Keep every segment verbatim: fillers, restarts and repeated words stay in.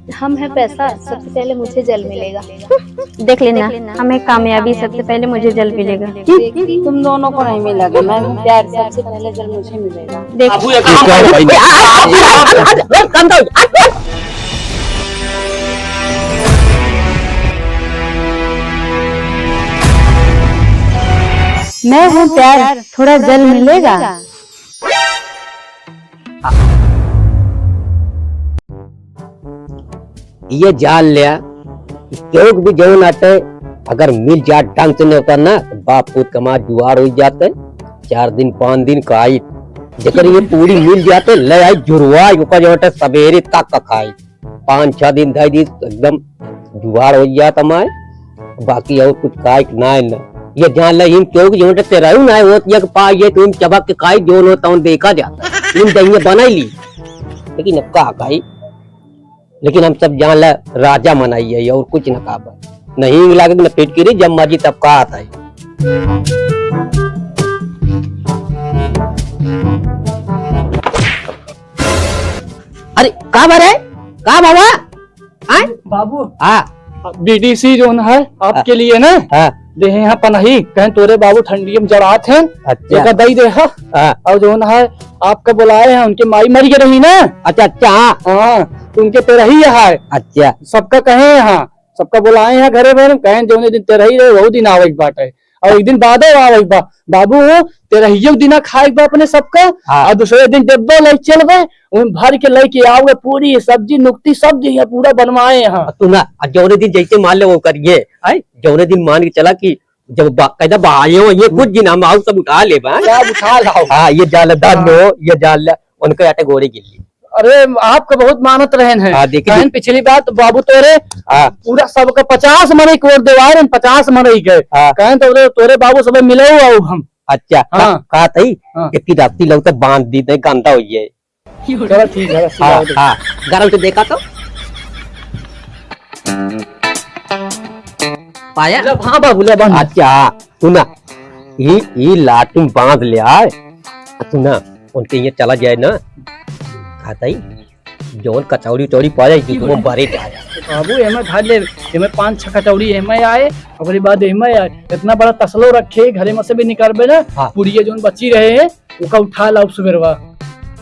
हम हैं पैसा, सबसे पहले मुझे जल मिलेगा। देख लेना, हम हैं कामयाबी, सबसे पहले मुझे जल मिलेगा। तुम दोनों को नहीं मिलेगा, मैं हूँ प्यार, सबसे पहले जल मुझे मिलेगा। देख। बाबू, ये काम कर भाई। मैं हूँ प्यार, थोड़ा जल मिलेगा। ये जान लिया कि केहू के भी जौन आटे, अगर मिल जात ढंग से नेवता ना, तो बाप पूत कमा जुआर हो जाते। चार दिन, पाँच दिन का आई, जेकर ये पूरी मिल जाते, ले आई जुरवाई, ओकर जो आटे सवेरे तक का खाई। पाँच छह दिन, ढाई दिन एकदम जुआर हो जात हमारे, बाकी और कुछ खाए के ना है ना। ये जान ले, इन केहू के जौन आटे तेरहू ना है, वो ये पा ये तुम चबक के खाई, जौन हो तौन देखा जाता। इन दहिए बनाई ली, लेकिन अब का खाई? लेकिन हम सब जान ला राजा मनाई है और कुछ न काबा। नहीं लागे न फिटकिरी, जब मर्जी तब का आता है। अरे का बारे? का बाबा? आय? बाबू। हाँ। बीडीसी जोन है आपके हाँ। लिए ना? हाँ। देहे हैं पनही, कहें तोरे बाबू ठंडी में जड़ात हैं। अच्छा। एका दई दे हा। हाँ। और जोन है आपका बुलाए हैं, उनके माई मर गई रही ना? अच्छा, अच्छा, हाँ। हाँ, तो उनके तेरही है। अच्छा। सबका कहे हैं, सबका बुलाए हैं घरे भर, कहें जौने दिन तेरही रहे, वहू दिन आवे के बाटे। और एक दिन बादो आवे के बा। बाबू हो, तेरहियो के दिना खाए के बा अपने सबका, हाँ। और दूसरे दिन डब्बा ले चलबे, उन भर के लेके आओगे, पूरी सब्जी, नुक्ती, सब चीज पूरा बनवाए हैं। तू ना, आ जौने दिन जैसे मान ले वो करिए, आय? जौने दिन मान के चला कि जब बा-, कहता बहाये हो, ये कुछ दिन हम आओ सब उठा ले बा। सब उठा लाओ। हाँ, ये जाल दान हाँ। लो, ये जाल ले, उनके आटे गोरे गिर ली। अरे, आपका बहुत मानत रहन है। हाँ, देखिए। कहन पिछली बार तो बाबू तोरे हाँ। पूरा सबका पचास मनई कोर देवार, पचास मनई गए। हाँ। कहन तो तोरे, तोरे बाबू सब मिले हो आओ हम। अच्छा, हाँ। का, का तई? हाँ। इतनी राती लोग तो बांध दी, नहीं गंदा हो गया है। चलो ठीक है, रस्सी हाँ, डाल दो। हाँ, गरम से देखा तो। पाया? ले, हाँ बाबू, ले बांध। अच्छा, सुना, ई, ई लाठी बांध ले आए। सुना, उनके ये चला जाए ना, खाता ही, जौन कचौड़ी उचौड़ी पा जाए, जिसको बरे जाए। बाबू, एमे धर ले, एमे पाँच छह कचौड़ी एमे आए, ओकरे बाद एमे आए। इतना बड़ा तसलो रखे, घरे में से भी निकालबे ना, हाँ। पुड़िया जौन बची रहे हैं, ओका उठा लाओ सुबेरवा।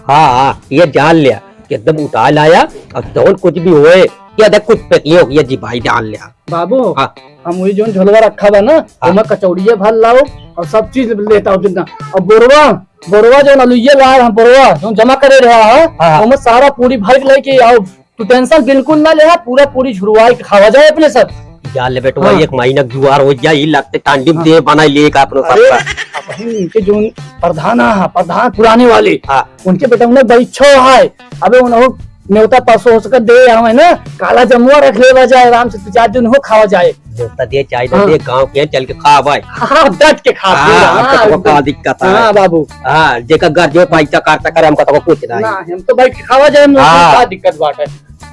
हाँ, हाँ, ये जान लिया कि एकदम उठा लाया, अब जौन कुछ भी होए, ये देख कुछ पेटियों की ये जी भाई जान लिया। बाबू, हाँ। हम वही जौन झोलवा रखा बा ना, हाँ। ओमा कचौड़िया भर लाओ और सब चीज लेता हो जितना। और बोरवा, बोरवा जौन अलुइया लाए हम, बोरवा जौन जमा करे रहा है, हाँ, हाँ। ओमा सारा पूरी भर के लेके आओ। तू tension बिल्कुल ना ले, पूरा पूरी झुरवाई के खावा जाए अपने सब। जा ले बेटवा, हाँ। एक महीना जुआर हो जाए, ई लगते टांडी में हाँ। देह बनाई ले का अपनो अरे, सबका। अब हम इनके जोन प्रधान हा, प्रधान पुराने वाले, हाँ। उनके बेटा उन्हें बड़ी इच्छा है। अबे उन्हों नेवता परसों हो सके दे आवे ना, काला जमुआ रख लेवा जाए, आराम से दो चार दिन हो खावा जाए। नेवता दे चाहे ना हाँ। दे, गाँव के चल के खा भाई। हाँ, डट के खा हाँ, पूरा, हमका हाँ, तो का एकदम। दिक्कत है? हाँ, बाबू। हाँ, जेकर घर जो पैसा खर्चा करे, हमका तो कुछ नहीं। ना, हम तो बैठ के खावा जाए, हम हाँ। का दिक्कत बात है?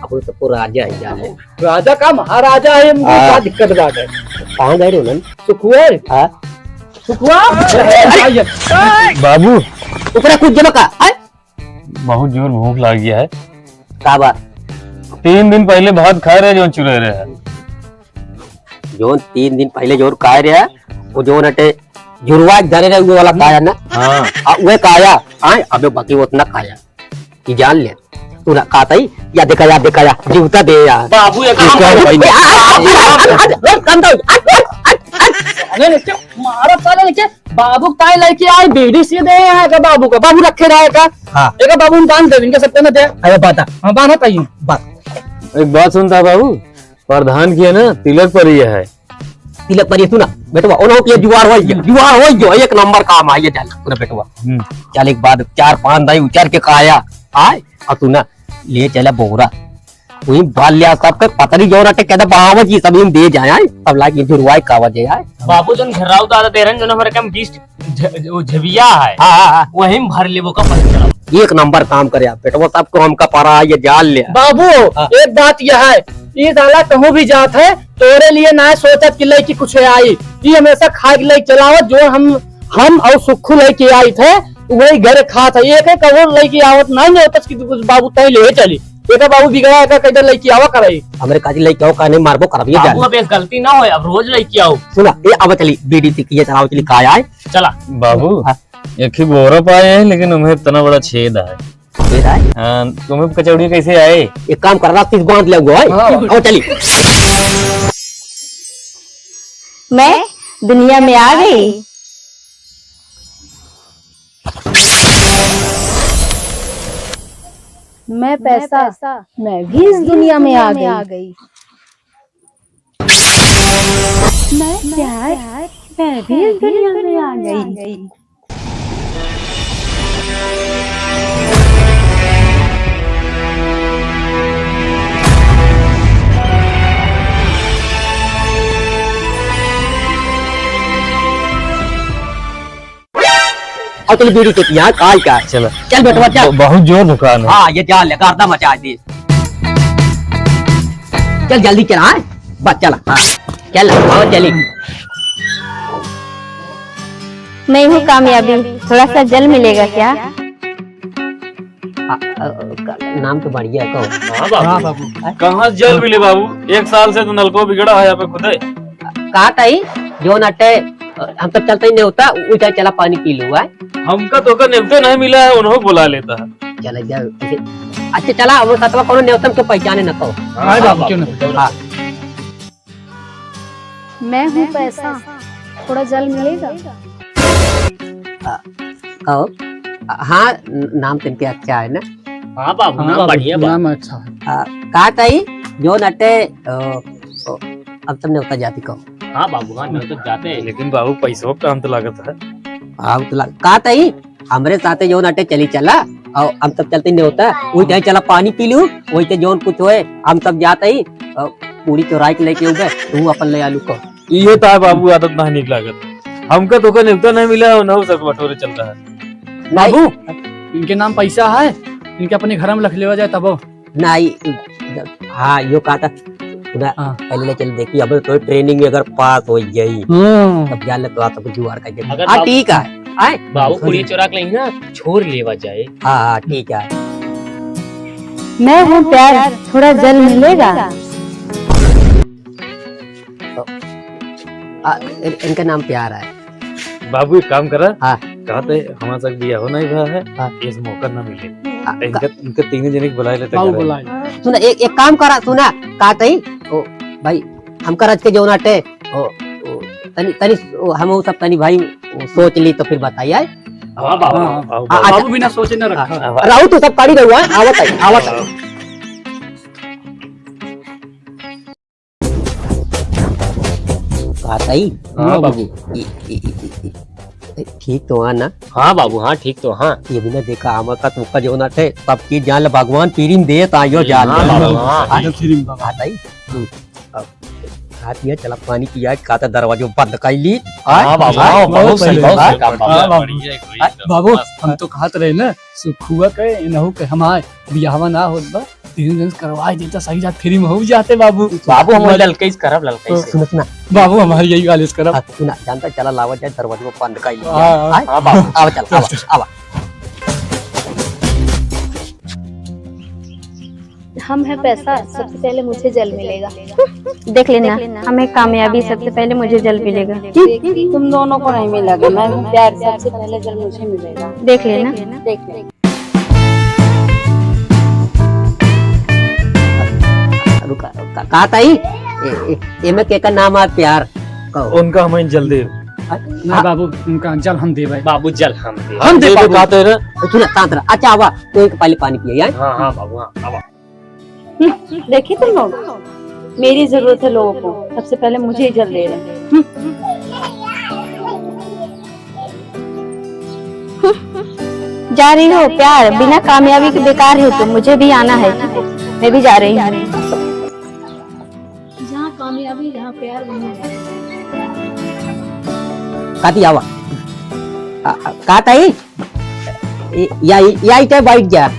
अब वो सबको राजा है, जाने। राजा का महाराजा है, हमको हाँ। का दिक्कत बात है? कहाँ गए रहो नन? सुखुआ? हाँ। सुखुआ? बाबू। ऊपर कुछ जमा का, हैं? बहुत जोर भूख लाग गया है। का बात? तीन दिन पहले भात खाए रहे, जौन चुरे रहे। जौन तीन दिन पहले जौन खाए रहे, वो जौन अटे जुरवा धरे रहे, वो वाला खाया ना? हाँ। आ, वे खाया, आए, अबे बाकी वो उतना खाया। ई जान ले। तू ना खात हई, या देखा, या देखा, या जूता दे यार। बाबू, ये काम कर भाई। अरे, नहीं, क्या? मारा साले, नहीं, क्या? बाबू ताई लेके आए, बीड़ी सी दे यहाँ का बाबू का। बाबू रखे रहा है का? हाँ। एक बाबू हम बांध दे, इनके सबके ना दे। अरे, बात। हाँ, बांध ताई। बात। एक बात सुनता बाबू, प्रधान की है ना, तिलक पर ही है। तिलक पर ये सुना, बेटवा, ओनो के जुआर होई गयो, जुआर होई गयो, एक नंबर काम आई, ये चल, पूरा बेटवा। हम्म। चल, एक बात, चार पांच दाई उचर के खाया, आए, और तू ना, ले चला बोरा। वही बाल लिया, सबके पतरी जो रटे, कहता, "बाबा जी, सब इन दे जाए, आए, सब लाके जुरवाई कावा दे, आए।" बाबू, जौन घेराव दादा दे रहे हैं, जौन हमारे काम बीस झ-, वो झबिया है। हाँ, हाँ, हाँ। वहीं भर लेबो का पत्थर। एक नंबर काम करे आप, बेटवा, सबको हमका परा ये जाल ले। बाबू, हाँ। एक बात यह है, ये साला कहूँ भी जात है, तोरे लिए ना सोचत कि लड़की कुछ आई। ये हमेशा खाए के लड़की चलावत, जो हम, हम और सुखू लड़की आई थे, वही घर खात है। एक एक और लड़की आवत नहीं होता कि तू कुछ बाबू तय ले चली। एकर बाबू बिगड़ा, एकर कैसे लइके आवा करे? हमरे काजी लइके आओ, का नहीं मारबो करब ये बाबू, जान। अब एक गलती ना होए, अब रोज लइके आओ। सुना, ए, अब चली, बीड़ी टिकिया चलाओ, चली, का आए? चला। बाबू, हाँ। एक ही गोरा पाए है, लेकिन उम्हें इतना बड़ा छेद है। छेद है? हाँ, तुम्हें कचौड़ी कैसे आए? एक काम कर, रस्सी से बांध ले हुआ है। हाँ। और चली। मैं दुनिया में आ गई। मैं पैसा, मैं भी इस दुनिया में आ गई। मैं प्यार, मैं भी इस दुनिया में आ गई। और चल बीड़ी तो पिया, काल का। चलो। चल बेटवा, चल। ब-, बहुत जोर दुकान है। हाँ, ये जा ले, गर्दा मचा दे। चल जल्दी चल, हाँ? बस चल, हाँ। चल, आओ चली। मैं हूँ कामयाबी, थोड़ा सा जल मिलेगा क्या? आ, आ, का, नाम तो बढ़िया है, कहो। हाँ बाबू। हाँ बाबू। कहाँ जल मिले बाबू? एक साल से तो नलको बिगड़ा है यहाँ पे खुदे। का ताई, जो नटे, हम तो चलते ही नहीं होता, वो चाहे चला पानी पी लो, आए? हमका तो का नेवते नहीं मिला है, उन्हों बुला लेता है। चला जा, इसे, अच्छा चला, वो सतवा कोनो नेवता हमको पहचाने न कहो। हाँ, हाँ बाबू, बाबू। क्यों ना? हाँ। मैं हूँ पैसा, थोड़ा जल मिलेगा? आ, कहो, आ, हाँ, न-, नाम तिनके अच्छा है ना? हाँ बाबू, हाँ नाम बाबू, बढ़िया बा। नाम अच्छा है। आ, का ताई, जो नटे, ओ, ओ, अब तुमने उतर जाती कहो। हाँ बाबू, हाँ, नहीं तो जाते हैं। लेकिन बाबू, पैसों का काम तो लागत है। हाँ, तो लाग-, का ताई, हमरे साथे जौन अटे चली चला, और हम सब चलते नेवता, वही जाए चला पानी पी लू, वही से जौन कुछ होए, हम सब जाते ही, और पूरी चोराई के लेके उबे, तू अपन ले आलू को। इहे तो है बाबू, आदत ना निक लागत। हमका तो का नेवता नहीं मिला है, ना हो सक बटोरे चलता है। नहीं। बाबू, इनके नाम पैसा है, इनके अपने घर में रख लेवा जाए तबो। नहीं, हाँ, यो कहा था, सुना, हाँ। पहले ले चल देखी, अब तो training में अगर पास हो जाई, हाँ। तब जान ले तो आप कुछ जुगाड़ कर दे। अगर हाँ, बाबू, ठीक है, आए? बाबू, हाँ। कुड़ी चोरा के लेही ना, छोड़ लेवा जाए। हाँ, हाँ, ठीक है। मैं हूँ प्यार, थोड़ा जल मिलेगा? आ, इन-, इनका नाम प्यार है। बाबू, एक काम करा। हाँ। कहते हमारे साथ बियाह नहीं हुआ है, हाँ। इस मौका ना मिले। हाँ। इनका, इनका तीनों जने के बुलाए लेते बाबू घरे। बुलाए। सुना, एक, एक काम करा, सुना, कहते ही, ओ, भाई, हमका रच के जौन अटे, ओ, ओ, तनी, तनी, ओ, हम वो सब तनी भाई, ओ, सोच ली तो फिर बताइए, आए? हाँ, बाबू। हाँ, हाँ। हाँ, हाँ, अच्छा। बाबू बिना सोचे ना रखा। हाँ, हाँ। रहू तू सब काढ़ी रहू, हाँ? आवत है, आवत है। हाँ। का ताई? हाँ बाबू। ई, ई, ई, ई, ई, ठीक तो हाँ ना? हाँ बाबू, हाँ, ठीक तो हाँ। ये बिना देखा, आमा का तुमका जो ना थे, सब चीज जान ले, भगवान पीरिम देत आयो जान ले। हाँ बाबू, हाँ। हाँ, तो पीरिम बाबा। का ताई? तू, अब, खा पिया, चला पानी पिया, का ता दरवाजो बंद कर ली। हाँ बाबू, हाँ, हाँ, बहुत बहुत सही, सही, बहुत हाँ, सही काम बाबू। हाँ बाबू। बढ़िया है, कोई हाँ, एकदम बाबू, मस्त। हम तो कहत रहे ना, सुखुआ के, इनहू के हमार बियाहवा ना होत बा। तीन दिन करवाए देता, सही जात free में हो जाते बाबू। बाबू, हम हमारे ललकई से करब, ललकई तो से। सुनो, सुना। बाबू, हमारे यही वाले से करब। हाँ, सुना, जानता, चला लावा जाए, दरवाजा बंद कर लिया। हाँ, हाँ। आए? हाँ, बाबू। आवा, चल, आवा, चल। आवा। हम हैं पैसा, सबसे पहले मुझे जल मिलेगा। देख लेना, हम हैं कामयाबी, सबसे पहले मुझे जल मिलेगा। तुम दोनों को नहीं मिलेगा, मैं हूँ प्यार, सबसे पहले जल मुझे मिलेगा। देख लेना। देख लेना। रुका, का, का ताई? ए, ए, एमे केकर नाम आ प्यार? कहो। उनका हम जल देब। हाँ? ना बाबू, उनका जल हम देबै। बाबू, जल हम देब। हम देब बाबू। कहते रहे। तू ना, शांत रह। अच्छा, आवा, तो एक पहले पानी पिए, यार। हाँ, हाँ, बाबू, हाँ, आवा। हम्म, देखी तुम लोग, मेरी जरूरत है लोगों को, सबसे पहले मुझे ही जल दे रहे हैं। हम्म। जा रही हो प्यार, बिना कामयाबी के बेकार है तुम, मुझे भी आना है, मैं भी जा रही हूँ। जहाँ कामयाबी, जहाँ प्यार, वहीं है। काती आवा। आ, आ, का ताई? ए, या, या इते बैठ जा।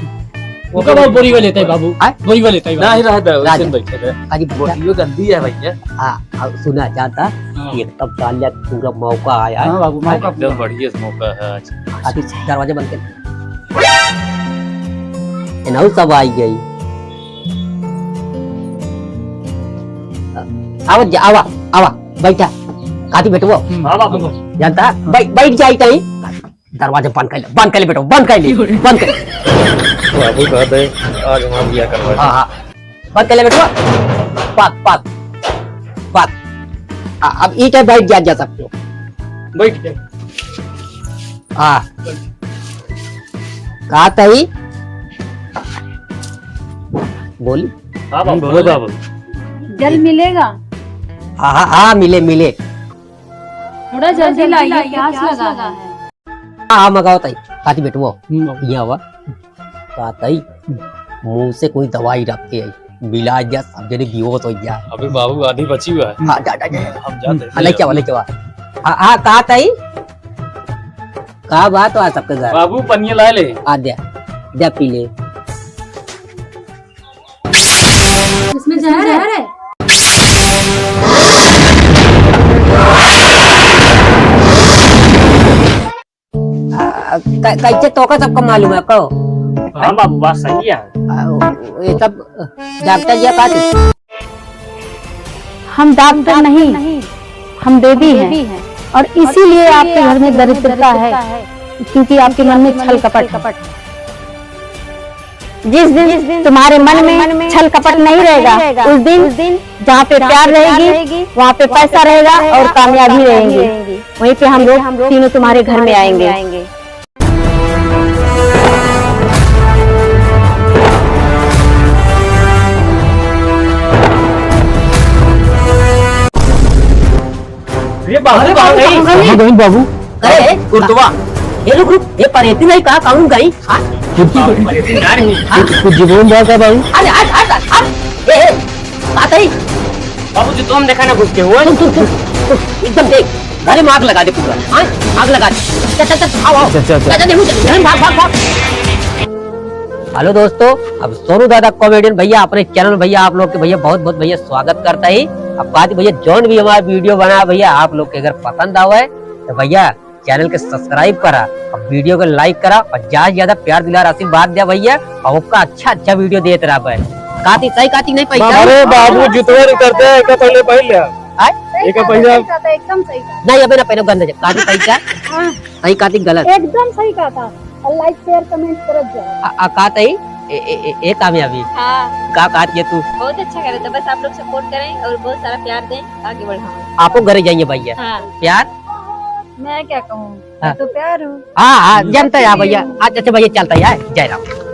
ओका बाबू बोरी वाले ताई बाबू। आय? बोरी वाले ताई बाबू। नहीं रहता, राज। वैसे बैठे रहे। काजी बैठा। बोरियो गंदी है भैया। आ, आ, सुना चाहता, हाँ। एकदम सालिया पूरा मौका आया है। हाँ बाबू, मौका एकदम पूरा। बढ़िया मौका है आज। काजी दरवाजा बंद कर। इनहू सब आई गई। आवत जा, आवा, आवा, बैठा। काती बेटवा? हम्म। हाँ बाबू। जानता? बै-, बैठ जाई ताई। दरवाजा बंद कर ले, बंद कर ले बेटवा, बंद कर ले, बंद कर ले। बाबू कहते, आज हमारा बियाह करवा दे। हाँ, हाँ। बंद कर ले बेटवा। पाक, पाक, पाक। आ, अब ई टाइप बैठ जा, जा सकते हो। बैठ जा। हाँ। का ताई? बोली। हाँ बाबू, बोलो बाबू। जल मिलेगा? हाँ, हाँ, हाँ, मिले, मिले। थोड़ा जल्दी लाइए, प्यास लगा है। हाँ, हाँ, मगाओ ताई। काती बेटवो। हम्म। यहाँ हुआ। का ताई, मुंह से कोई दवाई रख के आई। मिला जा, सब जने बेहोश हो जा। अबे बाबू, आधी बची हुआ है। हाँ, जा, जा, जा। हम जाते हैं। हाँ, लेके आवा, लेके आवा। हाँ, हाँ, का ताई? का बात हुआ सबके घर? बाबू, पनिया ला ले। आ, दे, दे, पी ले। इसमें जहर है। आ, क-, कैसे तोका सबका मालूम है को? हाँ बाबू, बात सही है। आ, ये सब डॉक्टर जी का थे? हम डॉक्टर नहीं, हम देवी हैं। और इसीलिए आपके घर में दरिद्रता है, क्योंकि आपके मन में छल कपट है। जिस दिन तुम्हारे मन में छल कपट नहीं रहेगा, उस दिन जहाँ पे प्यार रहेगी, वहाँ पे पैसा रहेगा और कामयाबी रहेंगी। वहीं पे हम लोग तीनों तुम्हारे घर में आएंगे। ये बाबू अरे कहाँ बाबू, गई? कहाँ गई? कहाँ गई बाबू? अरे, कुर्तवा। ये रुक, रुक, ये परेती नहीं कहा, कहूँ गई? हाँ? कुर्ती बाबू, गई? परेती ना रही। हाँ? कुछ जीवन बा का बाबू? अरे, हट, हट, हट, हट। ए, ए, बात है। बाबू जी, तुम देखा ना घुस के हुआ। सुन, सुन, सुन, सुन, एकदम देख, घर में आग लगा दे पूरा, हाँ? आग लगा दे। चल, चल, चल, आओ, आओ। चल, चल, चल। चल, चल, देखो, चल, चल, भाग, भाग, भाग। हेलो दोस्तों, अब सोनू दादा कॉमेडियन भैया अपने चैनल में भैया आप लोग के भैया बहुत बहुत भैया स्वागत करता है। अब बात भैया जौन भी हमारा वीडियो बना भैया आप लोग के अगर पसंद आवे तो भैया चैनल के सब्सक्राइब करा और वीडियो को लाइक करा और ज्यादा से ज्यादा प्यार दुलार आशीर्वाद दिया भैया और ओका अच्छा अच्छा वीडियो देत रहा भाई। काती सही काती नहीं पैसा? अरे बाबू जुतवा नहीं करते हैं, का पहले पहन लिया। आय? सही एक कहा, पैसा सही कहा था, एकदम सही कहा। नहीं अबे ना पहले गंदा जब काती पैसा। हाँ। सही काती गलत। एकदम सही कहा था। और like, share, comment करत जाओ। आ, आ, का ताई? ए, ए, ए, ए, कामयाबी। हाँ। का, का ये तू? बहुत अच्छा करे तो बस आप लोग support करें और बहुत सारा प्यार दें, आगे बढ़ाएं। आपो घरे जाइए भैया। हाँ। प्यार? मैं क्या कहूँ? हाँ। मैं तो प्यार हूँ। हाँ, हाँ, जानता है भैया। अच्छा, अच्छा भैया, चलता है, जय राम।